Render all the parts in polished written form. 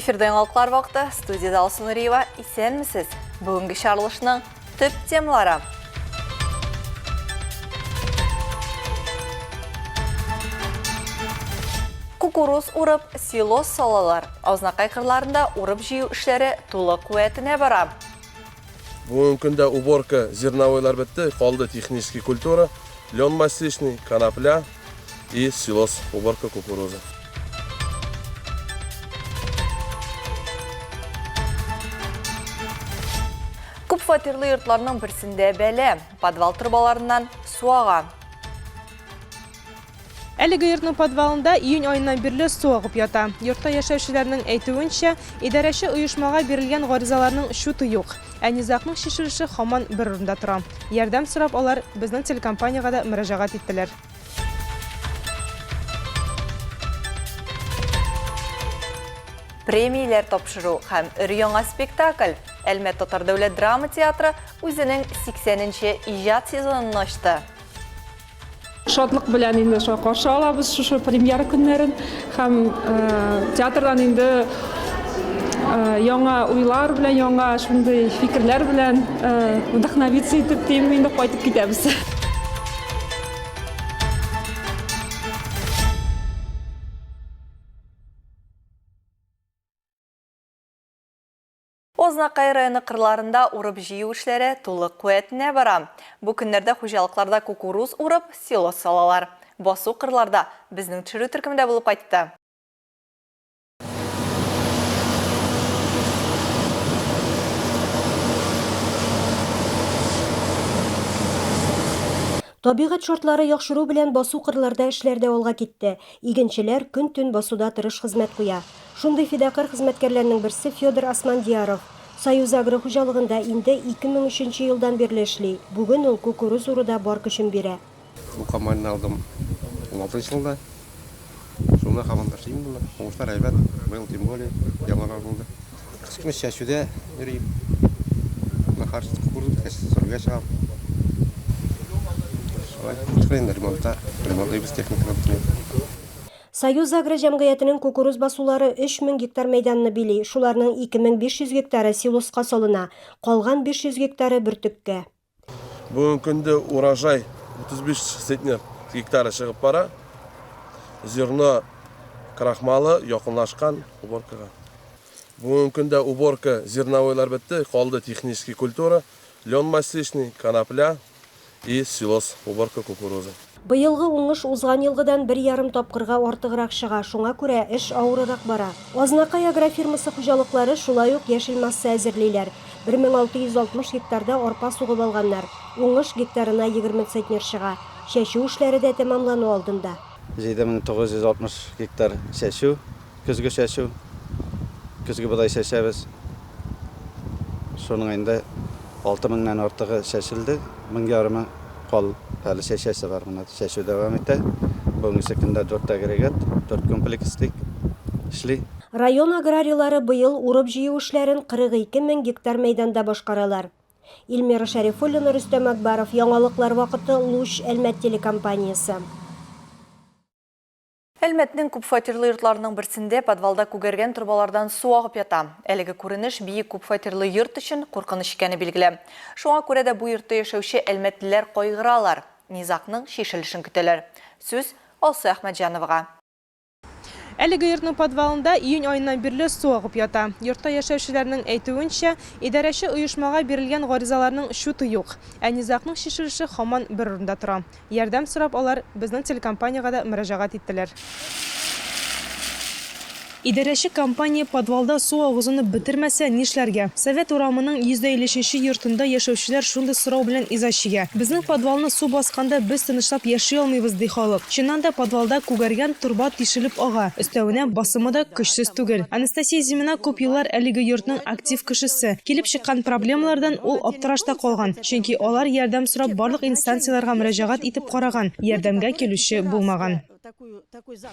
Эфирда яңалыклар вакыты. Студияда Алсу Нуриева. Исәнмесез. Бүгенге чыгарылышның төп темалары. Кукуруз урып, силос салалар. Азнакай кырларында урып-җыю эшләре тулы куәтенә бара. Бүгенге көндә уборка зерновойлар бетте, калды технический культура, лен масличный, конопля и силос, уборка кукурузы. Күп фатирлы йортларның берсендә бәла, подвал торбаларыннан су ага. Әлеге йортның подвалында июнь аеннан бирле су агып ята. Йортта яшәүчеләрнең әйтүенчә, идарәче оешмага бирелгән гаризаларның чуты юк. Ә низагның чишелеше һаман бер урында тора. Ярдәм сорап алар безнең телекомпаниягә дә мөрәҗәгать иттеләр. Премияләр тапшыру һәм өр-яңа спектакль! Әлмәт татар дәүләт драма театры үзенең 80 нче иҗат сезонын ачты. Шатлык белән инде шулай каршы алабыз шушы премьера көннәрен һәм театрдан инде яңа уйлар белән, яңа шундый фикерләр белән вдохновиться итеп дим инде кайтып китәбез. Азнакай районы кырларында урып-җыю эшләре тулы куәтенә бара. Бу көннәрдә хуҗалыкларда кукуруз урып, силос салалар. Басу-кырларда безнең төшерү төркеме дә булып кайтты. Табигать шартлары яхшыру белән басу-кырларда эшләр дә алга китте. Игенчеләр көн-төн басуда тырыш хезмәт куя. Шундый фидакарь хезмәткәрләрнең берсе Федор Асмандияров. Союз-Агро хуҗалыгында инде 2003 нче елдан бирле эшли. Бүген ул кукуруз уруда бар көчен бирә. Бу комбайнны алдым уналтынчы елда. Шуннан һаман да эшлим инде. Уңышлар әйбәт, быел тем более яңарак булды. Кыш көне чәчүдә йөрим. Нахар кукуруз беткәч, сөрүгә чыгам. Шулай, кыш көне инде ремонтта, ремонтлыйбыз техниканы бөтенләй. Союз-Агро җәмгыятенең кукуруз басулары 3000 гектар мәйданны били, шуларның 2500 гектары силоска салына, калган 500 гектары, бөртеккә. Бүгенге көндә урожай 35 центнер гектары чыгып бара. Зерно крахмалы якынлашкан уборкага. Бүгенге көндә уборка зерновойлар бетте, калды технический культура, лен масличный, конопля и силос, уборка кукурузы. Быелгы уңыш узган елгыдан бер ярым тапкырга артыграк чыга, шуңа күрә эш авырырак бара. Азнакай агрофирмасы хуҗалыклары шулай ук яшел масса әзерлиләр. 1660 гектарда арпа сугып алганнар, уңыш гектарына 20 центнер чыга. Чәчү эшләре дә тәмамлану алдында. 7960 гектар чәчү Көзге чәчү, көзге бодай чәчәбез. Шуның инде 6 меңнән артыгы чәчелде, мең ярымы кал әле чәчәсе бар. Менә чәчү дәвам итә. Бүгенге көндә дүрт агрегат, дүрт комплекс дик эшли. Район аграрийлары быел урып-җыю эшләрен 42 мең гектар мәйданда башкаралар. Эльмира Шәрифуллина, Рөстәм Акбаров, Яңалыклар вакыты, Луч, Әлмәт телекомпаниясе. Әлмәтнең күпфатирлы йортларының берсендә подвалда күгәргән торбалардан су агып ята. Әлеге күренеш биек күпфатирлы йорт өчен куркыныч икәне билгеле. Шуңа күрә дә бу йортта яшәүче әлмәтлеләр кайгыралар, низагның чишелешен көтәләр. Сүз Алсу Әхмәтҗановага. Әлеге йортның подвалында июнь аеннан бирле су агып ята. Йортта яшәүчеләрнең әйтүенчә, идарәче оешмага бирелгән гаризаларның чуты юк. Ә низагның чишелеше һаман бер урында тора. Ярдәм сорап алар безнең телекомпаниягә дә мөрәҗәгать иттеләр. Идарәче компания подвалда су агызуны бетермәсә, нишләргә? Совет урамының 153 нче йортында яшәүчеләр шундый сорау белән иза чигә. Безнең подвалны су басканда без тынычлап яши алмыйбыз, ди халык. Чыннан да, подвалда күгәргән торба тишелеп ага. Өстәвенә, басымы да көчсез түгел. Анастасия Зимина күп еллар әлеге йортның актив кешесе. Килеп чыккан проблемалардан ул аптырашта калган. Чөнки алар ярдәм сорап барлык инстанцияләргә мөрәҗәгать итеп караган, ярдәмгә килүче булмаган.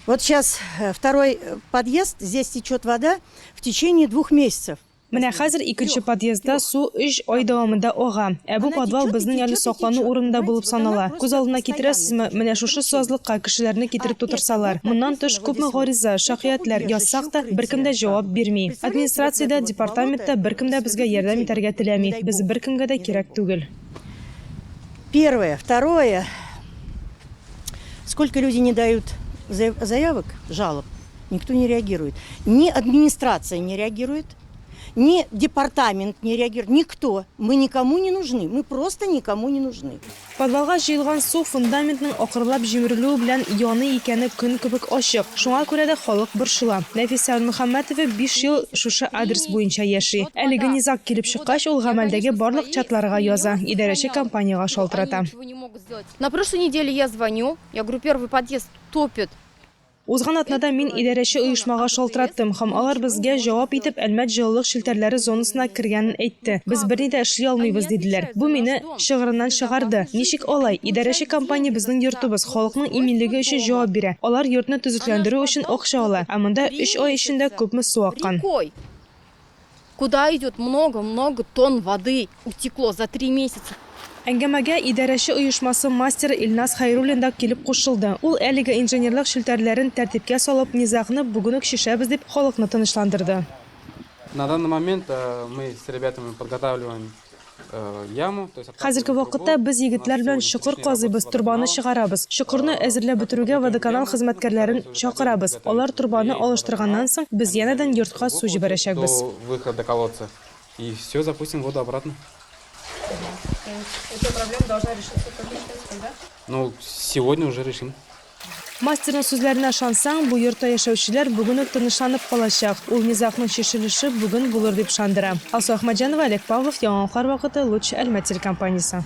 Вот сейчас второй подъезд, здесь течет вода в течение двух месяцев. Менә хәзер икенче подъездда су өч ай дәвамында ага. Ә бу подвал безнең әле саклану урынында булып санала. Күз алдына китерәсезме, менә шушы сазлыкка кешеләрне китереп тутырсалар. Моннан тыш, күпме гариза, шакыятьләр язсак та, беркем дә җавап бирми. Администрация дә, департамент та, беркем дә безгә ярдәм итәргә теләми. Без беркемгә дә кирәк түгел. Первое. Второе. Сколько люди не дают заявок, жалоб, Никто не реагирует. Ни администрация не реагирует, ни департамент не реагирует, никто. Мы никому не нужны, мы просто никому не нужны. Подвалга җыелган су фундаментның акрынлап җимерелүе белән яный икәне көн кебек ачык. Шуңа күрә дә халык борчыла. Нәфисә Мөхәммәтова биш ел шушы адрес буенча яши. Әлеге низаг килеп чыккач, ул гамәлдәге барлык чатларга яза, идарәче компаниягә шалтырата. На прошлой неделе я звоню, я говорю, первый подъезд топит. Узган атнада мин идарәче оешмага шалтыраттым һәм алар безгә җавап итеп Әлмәт җылылык челтәрләре зонасына кергәнен әйтте. Без берни дә эшли алмыйбыз, диделәр. Бу мине чыгырыннан чыгарды. Ничек алай? Идарәче компания безнең йортыбыз, халыкның иминлеге өчен җавап бирә. Алар йортны төзекләндерү өчен акча ала. Ә монда өч ай эчендә күпме су аккан. Куда идет много много тонн воды утекло за три месяца. Әңгәмәгә идарәче оешмасы мастеры Илназ Хәйруллин да килеп кушылды. Ул әлеге инженерлык челтәрләрен тәртипкә салып, низагны бүген үк чишәбез дип, халыкны тынычландырды. На данный момент мы с ребятами подготавливаем яму, то есть Хәзерге вакытта без егетләр белән чокыр казыйбыз, торбаны чыгарабыз. Чокырны әзерләп бетерүгә водоканал хезмәткәрләрен чакырабыз. Алар торбаны алыштырганнан соң, без янәдән йортка су җибәрәчәкбез. До выхода колодца. И все, запустим воду обратно. Эта проблема должна решиться когда? Ну, сегодня уже решим. Мастерның сүзләренә ышансаң, бу йортта яшәүчеләр бүген үк тынычланып калачак. Ул низагның чишелеше бүген булыр дип ышандыра. Алсу Әхмәтҗанова, Олег Павлов, Яңалыклар вакыты, Луч Әлмәт телекомпаниясе.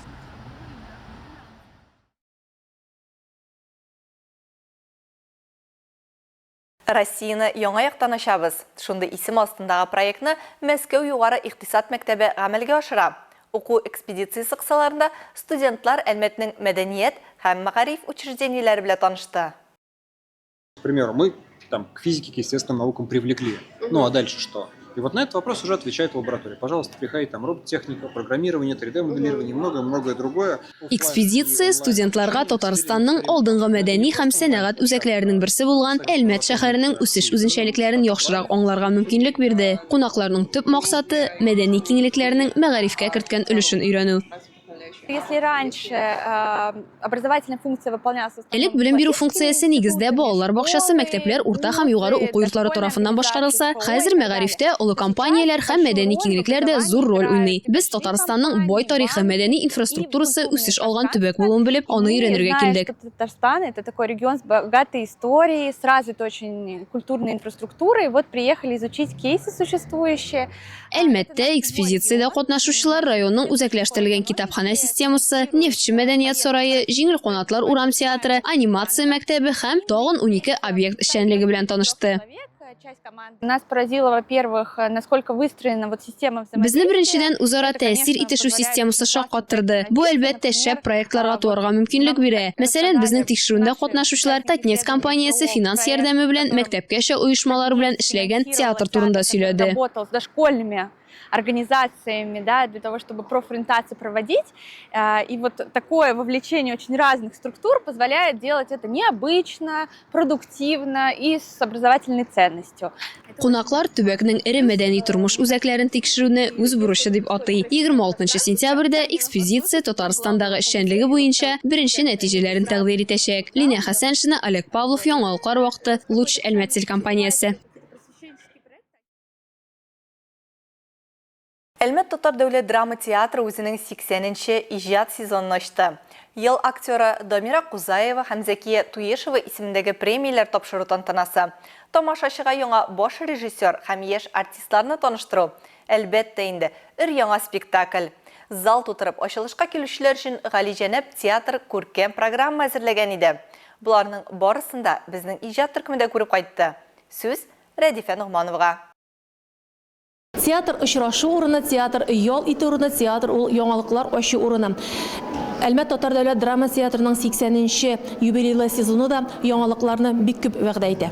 Россияне яңа яктан ачабыз. Шундый исем астындагы проектны Мәскәү югары икътисад мәктәбе гамәлгә ашыра. Уку экспедициясе кысаларында студентлар Әлмәтнең мәдәният һәм мәгариф учреждениеләре белән танышты. К примеру, мы там к физике, к естественным наукам привлекли. Ну а дальше что? И вот на этот вопрос уже отвечает лаборатория. Пожалуйста, приходи, там робототехника, программирование, 3D-моделирование, многое-многое другое. Экспедиция студентларга Татарстанның алдынгы мәдәни һәм сәнәгать үзәкләренең берсе булган Әлмәт шәһәренең үсеш үзенчәлекләрен яхшырак аңларга мөмкинлек бирде. Кунакларның төп максаты, мәдәни киңлекләрнең мәгарифкә керткән өлешен өйрәнү. Если раньше образовательная функция выполнялась в Элек белем бирү функциясе нигездә балалар бакчасы, мәктәпләр, урта һәм югары уку йортлары тарафыннан башкарылса, хәзер мәгарифтә олы компанияләр һәм мәдәни киңлекләр дә зур роль уйный. Без Татарстанның бай тарихы, мәдәни инфраструктурасы үсеш алган төбәк булуын белеп, аны өйрәнергә килдек. Татарстан это такой регион с богатой историей, с развитой очень культурной инфраструктурой. Вот приехали изучить кейсы существующие. Әлмәттә экспедициядә катнашучылар районның үзәкләштерелгән китапханә системасы, Нефтьче мәдәният сарае, Җиңел канатлар урам театры, анимация мәктәбе һәм тагын унике объект эшчәнлеге белән танышты. Нас поразило, во-первых, насколько выстроена вот система Безне беренчедән үзара тәэсир итешү системасы шаккаттырды. Бу, әлбәттә, шәп проектларга туарга мөмкинлек бирә. Мәсәлән, безнең тикшерүендә катнашучылар Татнефть компаниясе финанс ярдәме белән мәктәпкәчә оешмалар белән эшләгән театр турында сөйләде. Работал с дошкольными организациями, да, для того, чтобы профориентацию проводить. Э, и вот такое вовлечение очень разных структур позволяет делать это необычно, продуктивно и с образовательной ценностью. Кунаклар төбәкнең эре мәдәни тормыш үзәкләрен тикшерүне үз бурычы дип атый. 26 сентябрьдә экспедиция Татарстандагы эшчәнлеге буенча беренче нәтиҗәләрен тәкъдир итәчәк. Линә Хәсәншина, Олег Павлов, Яңалыклар вакыты, Луч Әлмәт телекомпаниясе. Әлмәт татар дәүләт драма театры үзенең 80 нче иҗат сезонын ачты. Ел актеры Дамира Кузаева һәм Зәкия Туешева исемендәге премияләр тапшыру тантанасы. Тамашачыга яңа баш режиссер һәм яшь артистларны таныштыру, әлбәттә инде, өр-яңа спектакль. Зал тутырып, ачылышка килүчеләр өчен галиҗәнәп театр күркәм программа әзерләгән иде. Боларның барысын да безнең иҗат төркеме дә күреп кайтты. Сүз Рәдифә Ногмановага. Театр очрашу урыны, театр ял итү урыны, театр ул яңалыклар ачу урыны. Әлмәт татар дәүләт драма театрының 80 нче юбилейлы сезоны да яңалыкларны бик күп вәгъдә итә.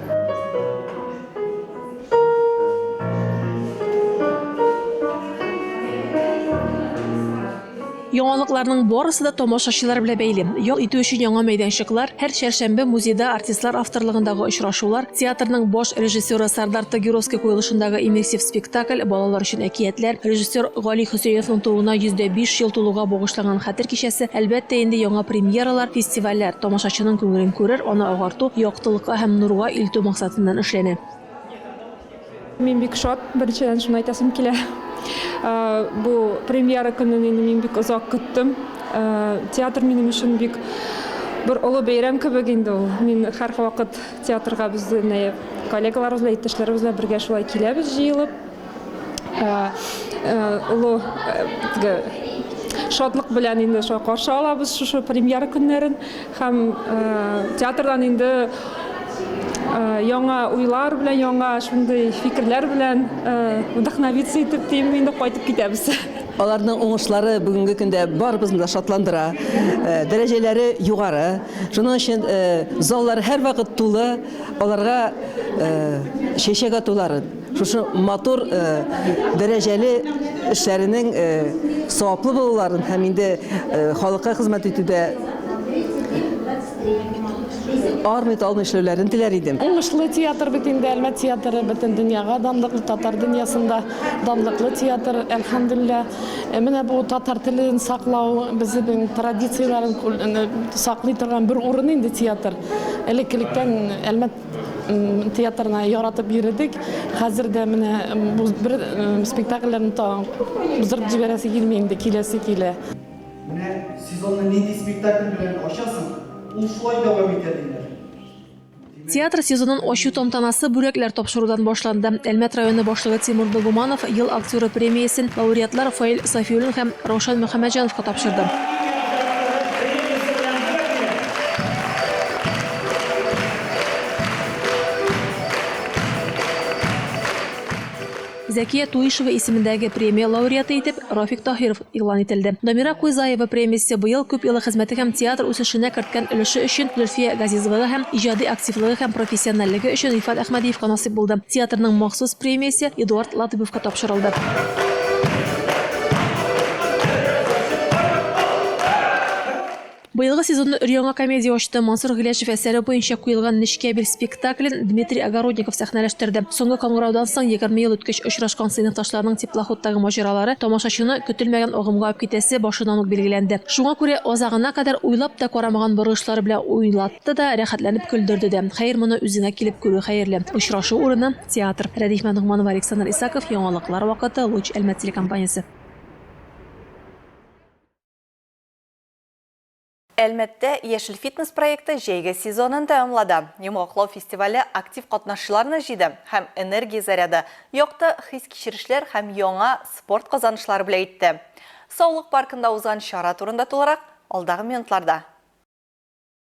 Яңалыкларның барысы да тамашачылар белән бәйле. Ял итү өчен яңа мәйданчыклар, һәр чәршәмбе музейда артистлар авторлыгындагы очрашулар, театрның баш режиссеры Сардар Тагировский куелышындагы иммерсив спектакль, балалар өчен әкиятләр, режиссер Гали Хөсәеновның тууына 105 ел тулуга багышланган хәтер кичәсе, әлбәттә инде, яңа премьералар, фестивальләр, тамашачының күңелен күрер, аны агарту, яктылыкка һәм нурга илтү максатыннан эшләнә. Мин бик шат, беренчедән шуны әйтәсем килә. Бу премьера көнен инде мин бик озак көттем. Театр минем өчен бик бер олы бәйрәм кебек инде ул. Мин һәрвакыт театрга без коллегаларыбыз белән, иптәшләребез белән бергә шулай киләбез җыелып. Олы теге шатлык белән инде шулай каршы алабыз шушы премьера көннәрен. Һәм театрдан инде яңа уйлар белән, яңа шундый фикерләр белән вдохновиться итеп дим инде кайтып китәбез. Аларның уңышлары бүгенге көндә барыбызны да шатландыра. Дәрәҗәләре югары. Шуның өчен заллар һәрвакыт тулы, аларга чәчәк атуларын, шушы матур дәрәҗәле эшләренең саваплы булуларын һәм инде халыкка хезмәт итүдә армый-талмый эшләүләрен теләр идем. Уңышлы театр бит инде Әлмәт театры, бөтен дөньяга данлыклы, татар дөньясында данлыклы театр, әлхәмдүлилләһ. Менә бу татар телен саклау, безнең традицияләрен саклый торган бер урын инде театр. Элек-электән Әлмәт театрына яратып йөредек. Хәзер дә менә бу бер спектакльләрне тагын уздырып җибәрәсе килми инде, киләсе килә. Менә сезонны нинди спектакль белән ачасың, ул шулай дәвам итә, диләр. Театр сезонын ачу тантанасы бүләкләр тапшырудан башланды. Әлмәт районы башлыгы Тимур Нагуманов Ел актеры премиясен лауреатлар Фаил Сафиуллин һәм Раушан Мөхәммәтҗановка тапшырды. Зәкия Туишева исемендәге премия лауреаты итеп Рафик Таһиров игълан ителде. Дамира Куйзаева премиясе быел күп еллык хезмәте һәм театр үсешенә керткән өлеше өчен Зөлфия Газизовага һәм иҗади активлыгы һәм профессиональлеге өчен Рифат Әхмәдиевка насыйп булды. Театрның махсус премиясе Эдуард Латыйповка тапшырылды. Быелгы сезонны өр-яңа комедия ачты. Мансур Гыйләҗев әсәре буенча куелган Нечкә бил спектаклен Дмитрий Огородников сәхнәләштерде. Соңгы кыңгыраудан соң 20 ел үткәч очрашкан сыйныфташларның теплоходтагы маҗаралары тамашачыны көтелмәгән агымга алып китәсе башыннан ук билгеләнде. Шуңа күрә азагына кадәр уйлап та карамаган борылышлары белән уйлатты да, рәхәтләнеп көлдерде дә. Хәер, моны үзеңә килеп күрү хәерле. Очрашу урыны, театр. Рәдиф Ногманова, Александр Исаков, Яңалыклар вакыты, Луч Әлмәт телекомпаниясе. Әлмәттә Яшел фитнес проекты җәйге сезонын тәмамлады. Йомгаклау фестивале актив катнашчыларны җыйды һәм энергия заряды, якты хис-кичерешләр һәм яңа спорт казанышлары бүләк итте. Саулык паркында узган чара турында тулырак алдагы минутларда.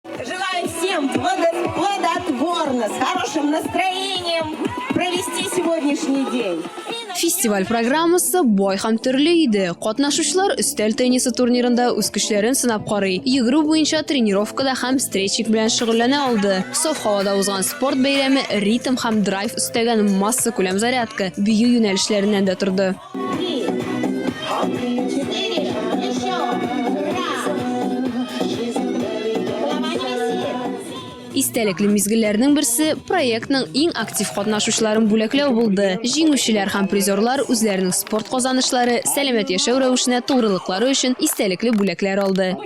Желаю всем плодотворно, с хорошим настроением провести сегодняшний день. Фестиваль программасы бай һәм төрле иде. Катнашучылар өстәл теннисы турнирында үз көчләрен сынап карый, йөгерү буенча тренировкада һәм стретчинг белән шөгыльләнә алды. Саф һавада узган спорт бәйрәме ритм һәм драйв өстәгән массакүләм зарядка, бию юнәлешләреннән дә торды. Истәлекле мизгелләрнең берсе проектның иң актив катнашучыларын бүләкләү булды. Җиңүчеләр һәм призерлар үзләренең спорт казанышлары, сәламәт яшәү рәвешенә тугрылыклары өчен истәлекле бүләкләр алды.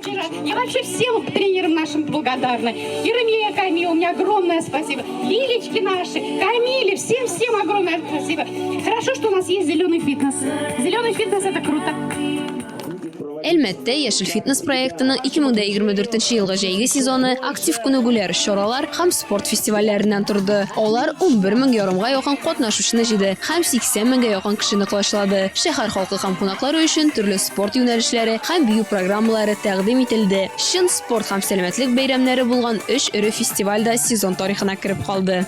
Я вообще всем тренерам нашим благодарна. И Рамиле Камиловне огромное спасибо. Лилечки наши, Камиле, всем-всем огромное спасибо. Хорошо, что у нас есть зеленый фитнес. Зеленый фитнес это круто. Әлмәттә Яшел фитнес проектының 2024 елгы җәйге сезоны актив күнегүләр, чаралар һәм спорт фестивальләреннән торды. Алар 11 мең ярымга якын катнашучыны җыйды һәм 80 меңгә якын кешене колачлады. Шәһәр халкы һәм кунаклары өчен төрле спорт юнәлешләре һәм бию программалары тәкъдим ителде. Чын спорт һәм сәламәтлек бәйрәмнәре булган өч эре фестиваль дә сезон тарихына кереп калды.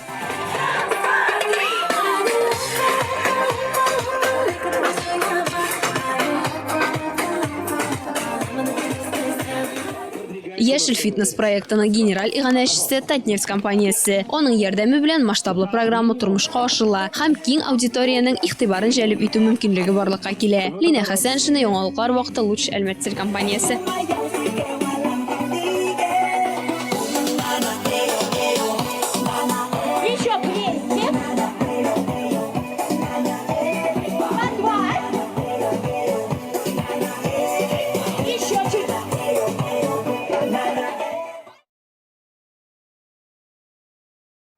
Яшел фитнес проектының генераль иганәчесе Татнефть компаниясе. Аның ярдәме белән масштаблы программа тормышка ашырыла һәм киң аудиториянең игътибарын җәлеп итү мөмкинлеге барлыкка килә. Линә Хәсәншина, Яңалыклар вакыты, Луч Әлмәт телекомпаниясе. Еще 200. 120. Еще чуть.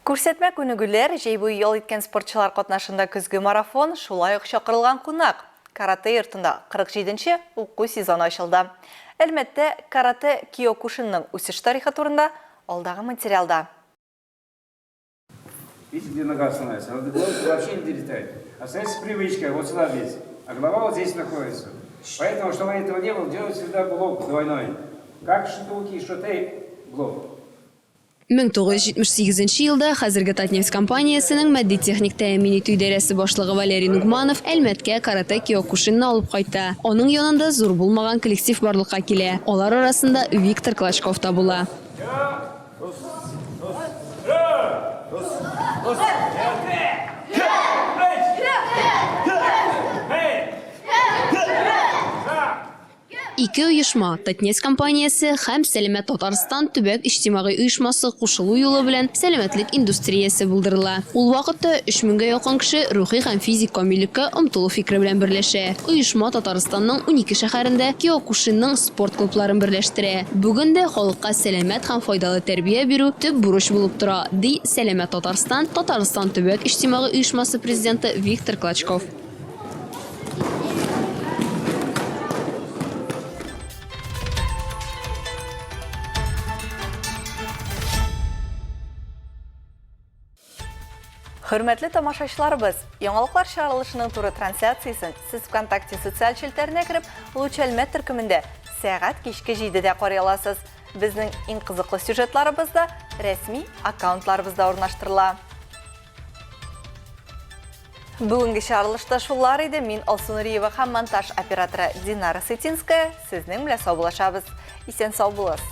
Күрсәтмә күнегүләр, җәй буе ял иткән спортчылар катнашында көзге марафон, шулай ук чакырылган кунак. Каратэ йортында 47 нче уку сезоны ачылды. Әлмәттә каратэ киокушинның үсеш тарихы турында алдагы материалда. Видите, где нога становится? Она до головы вообще не долетает. Остается привычка, вот сюда здесь. А голова вот здесь находится. Поэтому, чтобы этого не было, делают всегда блок двойной. Как штуки, что тейп, блок. 1978 нче елда хәзерге Татнефть компаниясенең матди-техник тәэмин итү идарәсе башлыгы Валерий Нугманов Әлмәткә каратэ киокушинны алып кайта. Аның янында зур булмаган коллектив барлыкка килә. Алар арасында Виктор Клочков та була. Ике оешма, Татнефть компаниясе һәм Сәламәт Татарстан төбәк иҗтимагый оешмасы кушылу юлы белән сәламәтлек индустриясе булдырыла. Ул вакытта өч меңгә якын кеше рухи һәм физик камиллеккә омтылу фикере белән берләшә. Оешма Татарстанның 12 шәһәрендә киокушинның спорт клубларын берләштерә. Бүген дә халыкка сәламәт һәм файдалы тәрбия бирү төп бурыч булып тора, ди Сәламәт Татарстан Татарстан төбәк иҗтимагый оешмасы президенты Виктор Клочков. Хөрмәтле тамашачыларыбыз, яңалыклар чыгарылышының туры трансляциясен сез ВКонтакте социаль челтәренә кереп, Луч Әлмәт төркемендә сәгать кичке 7-дә карый аласыз. Безнең иң кызыклы сюжетларыбыз да рәсми аккаунтларыбызда урнаштырыла. Бүгенге чыгарылышта шулар иде. Мин Алсу Нуриева һәм монтаж операторы Динара Сытинская сезнең белән саубуллашабыз. Исән сау булыгыз.